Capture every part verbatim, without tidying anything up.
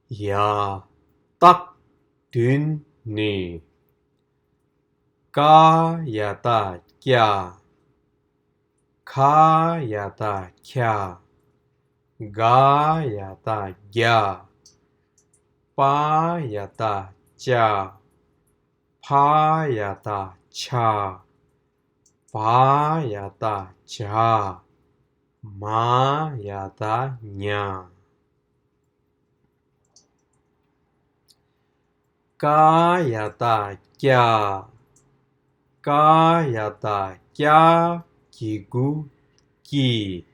ཡ། སྟག་བདུན་ནི། ཀ་ཡ་བཏགས་ཀྱ། ཁ་ཡ་བཏགས་ཁྱ། ག་ཡ་བཏགས་གྱ། པ་ཡ་བཏགས་པྱ། ཕ་ཡ་བཏགས་ཕྱ། བ་ཡ་བཏགས་བྱ། མ་ཡ་བཏགས་མྱ། ཀ་ཡ་བཏགས་ཀྱ། ཀ་ཡ་བཏགས་ཀྱ་གི་གུ་ཀྱི།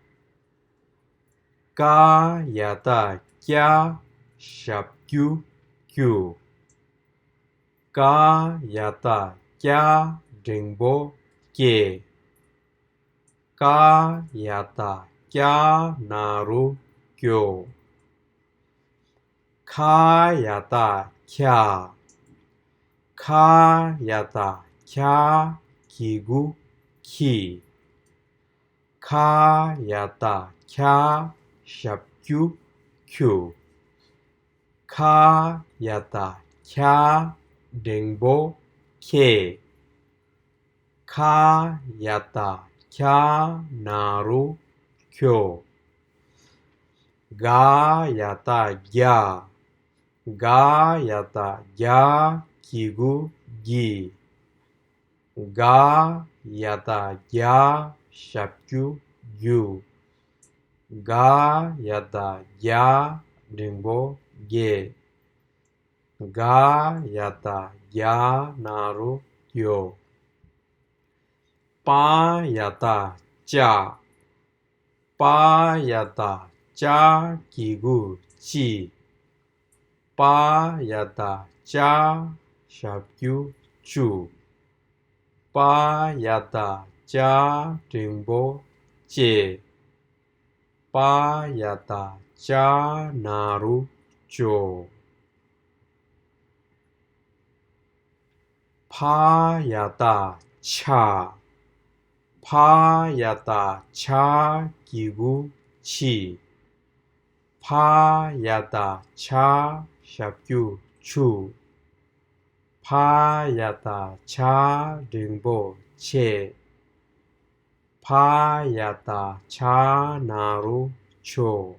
ཀ་ཡ་བཏགས་ཀྱ་ཞབས་ཀྱུ་ཀྱུ། ཀ་ཡ་བཏགས་ཀྱ་འགྲེང་བུ་ཀྱེ། ཀ་ཡ་བཏགས་ཀྱ་ན་རོ་ཀྱོ། ཁ་ཡ་བཏགས་ཁྱ། ཁ་ཡ་བཏགས་ཁྱ་གི་གུ་ཁྱི། ཁ་ཡ་བཏགས་ཁྱ་ཞབས་ཀྱུ་ཁྱུ། ཁ་ཡ་བཏགས་ཁྱ་འགྲེང་བུ་ཁྱེ། ཁ་ཡ་བཏགས་ཁྱ་ན་རོ་ཁྱོ། ག་ཡ་བཏགས་གྱ། ག་ཡ་བཏགས་གྱ་གི་གུ་གྱི། ག་ཡ་བཏགས་གྱ་ཞབས་ཀྱུ་གྱུ། ག་ཡ་བཏགས་གྱ་འགྲེང་བུ་གྱེ། ག་ཡ་བཏགས་གྱ་ན་རོ་གྱོ། པ་ཡ་བཏགས་པྱ། པ་ཡ་བཏགས་པྱ་གི་གུ་པྱི། པ་ཡ་བཏགས་པྱ་ཞབས་ཀྱུ་པྱུ། པ་ཡ་བཏགས་པྱ་འགྲེང་བུ་པྱེ། པ་ཡ་བཏགས་པྱ་ན་རོ་པྱོ། ཕ་ཡ་བཏགས་ཕྱ། ཕ་ཡ་བཏགས་ཕྱ་གི་གུ་ཕྱི། ཕ་ཡ་བཏགས་ཕྱ་ཞབས་ཀྱུ་ཕྱུ། ཕ་ཡ་བཏགས་ཕྱ་འགྲེང་བུ་ཕྱེ། ཕ་ཡ་བཏགས་ཕྱ་ན་རོ་ཕྱོ།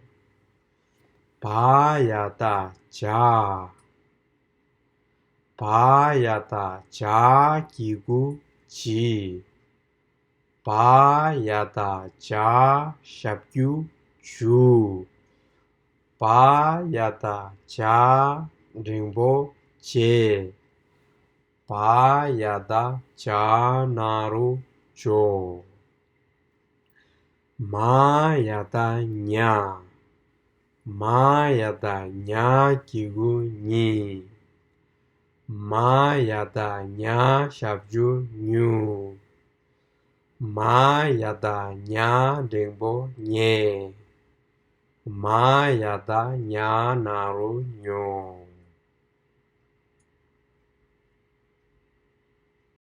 བ་ཡ་བཏགས་བྱ། བ་ཡ་བཏགས་བྱ་གི་གུ་བྱི། བ་ཡ་བཏགས་བྱ་ཞབས་ཀྱུ་བྱུ། བ་ཡ་བཏགས་བྱ་འགྲེང་བུ་བྱེ། བ་ཡ་བཏགས་བྱ་ན་རོ་བྱོ། མ་ཡ་བཏགས་མྱ། མ་ཡ་བཏགས་མྱ་གི་གུ་མྱི། མ་ཡ་བཏགས་མྱ་ཞབས་ཀྱུ་མྱུ། མ་ཡ་བཏགས་མྱ་འགྲེང་བུ་མྱེ། མ་ཡ་བཏགས་མྱ་ན་རོ་མྱོ།